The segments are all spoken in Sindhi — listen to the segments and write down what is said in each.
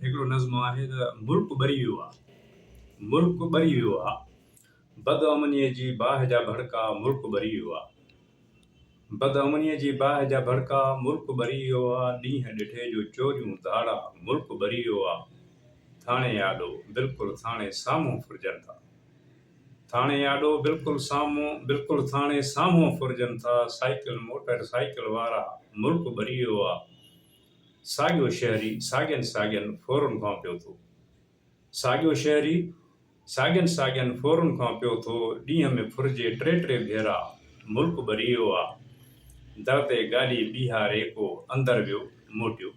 هڪڙو نظم آهي ته ملڪ ٻري ويو آ، ملڪ ٻري ويو آ، بدامنيء جي باهه جا ڀڙڪا، ملڪ ٻري ويو آ. بدامنيء جي باهه جا ڀڙڪا، ملڪ ٻري ويو آ، ڏينهن ڏٺي جو چوريون ڌاڙا، ملڪ ٻري ويو آ. ٿاڻي آڏو بلڪل ٿاڻي سامهون ڦرجن ٿا. ٿاڻي آڏو بلڪل سامهون بلڪل ٿاڻي سامهون ڦرجن ٿا، سائيڪل موٽر سائيڪل وارا، ملڪ ٻري ويو آ. ساڳيو شهري ساڳين ساڳين ڦورن کان پيو ٿو. ساڳيو شهري ساڳين ساڳين ڦورن کان پيو ٿو ڏينهن ۾ ڦرجي ٽي ٽي ڀيرا ملڪ ٻري ويو آ. در تي گاڏي بيهاري ڪو اندر ويو موٽيو.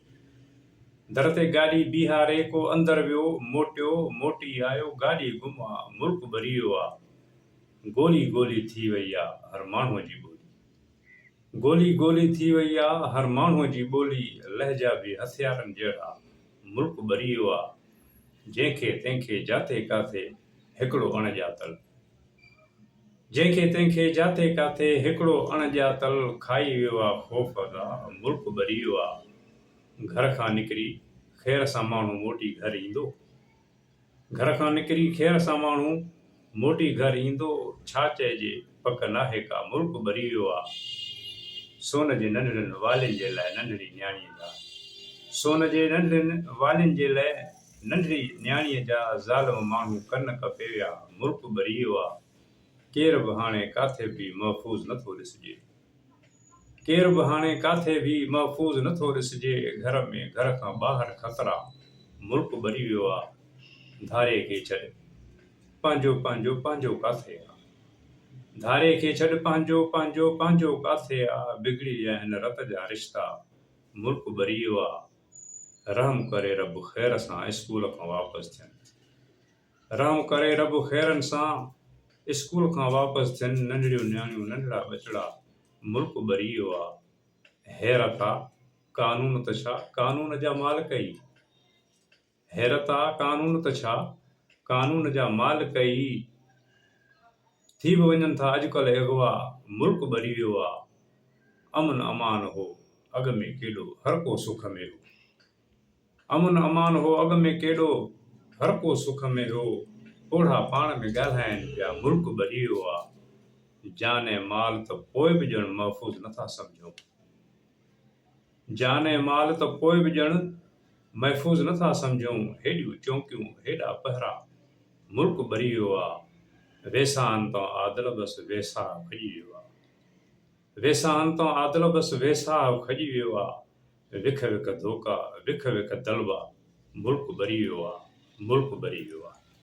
در تي گاڏي بيهاري ڪو اندر ويو موٽيو موٽي آيو گاڏي گم آ ملڪ ٻري ويو آ. گولي گولي ٿي وئي آ هر ماڻهوء جي ٻولي. گولي گولي ٿي وئي آ هر ماڻهوء جي ٻولي، لهجا به هٿيارن جهڙا، ملڪ ٻري ويو آ، جنهن کي تنهن کي جاتي ڪاٿي هڪڙو اڻ ڄاتل. جنهن کي تنهن کي جاتي ڪاٿي هڪڙو اڻ ڄاتل، کائي ويو آ خوف ادا، ملڪ ٻري ويو آ، گهر کان نڪري خير سان ماڻهو موٽي گهر ايندو. گهر کان نڪري خير سان ماڻهو موٽي گهر ايندو، ڇا چئجي پڪ ناهي ڪا، ملڪ ٻري ويو آ. سون جي ننڍڙين والين جي لاء ننڍڙي نياڻيء جا سون جي ننڍڙين والين جي لئه ننڍڙي نياڻيء جا ظالم ماڻهو ڪن ڪپي ويا، ملڪ ٻري ويو آ. ڪير به هاڻي ڪاٿي به محفوظ نٿو ڏسجي. ڪير به هاڻي ڪاٿي به محفوظ نه ٿو ڏسجي، گهر ۾ گهر کان ٻاهر خطرا، ملڪ ٻري ويو آ، ڌاري کي ڇڏ پنهنجو پنهنجو پنهنجو ڪاٿي آ، ڌاري کي ڇڏ پنهنجو پنهنجو پنهنجو ڪاٿي آ، بگڙي ويا آهن رت جا رشتا، ملڪ ٻري ويو آ، رحم ڪري رب خير سان اسڪول کان واپس ٿين. رحم ڪري رب خيرن سان اسڪول کان واپس ٿين ننڍڙيون نياڻيون ننڍڙا ٻچڙا ملڪ ٻري ويو آ حيرت آ قانون ته ڇا قانون جا مالڪ ئي حيرت آ قانون ته ڇا قانون جا مالڪ ئي ٿي به وڃن ٿا اڄڪلهه اغوا ملڪ ٻري ويو آ امن امان هو اڳ ۾ ڪيڏو هر ڪو سک ۾ هو. امن امان هو اڳ ۾ ڪيڏو، هر ڪو سک ۾ هو، پوڙها پاڻ ۾ ڳالهائين پيا ملڪ ٻڏي ويو آ، جان ۽ مال ته پوء به ڄڻ محفوظ نه ٿا سمجهون. جان ۽ مال ته پوء به ڄڻ محفوظ نه ٿا سمجهون، هيڏيون چونڪيون هيڏا پهرا، ملڪ ٻري ويو آ، ويساهن تان عادل بس ويساهه کڄي ويو آ. ويساهن تان عادل بس ويساهه کڄي ويو آ، وک وک ڌوڪا، وک وک دلبا، ملڪ ٻري ويو آ، ملڪ ٻري ويو آ.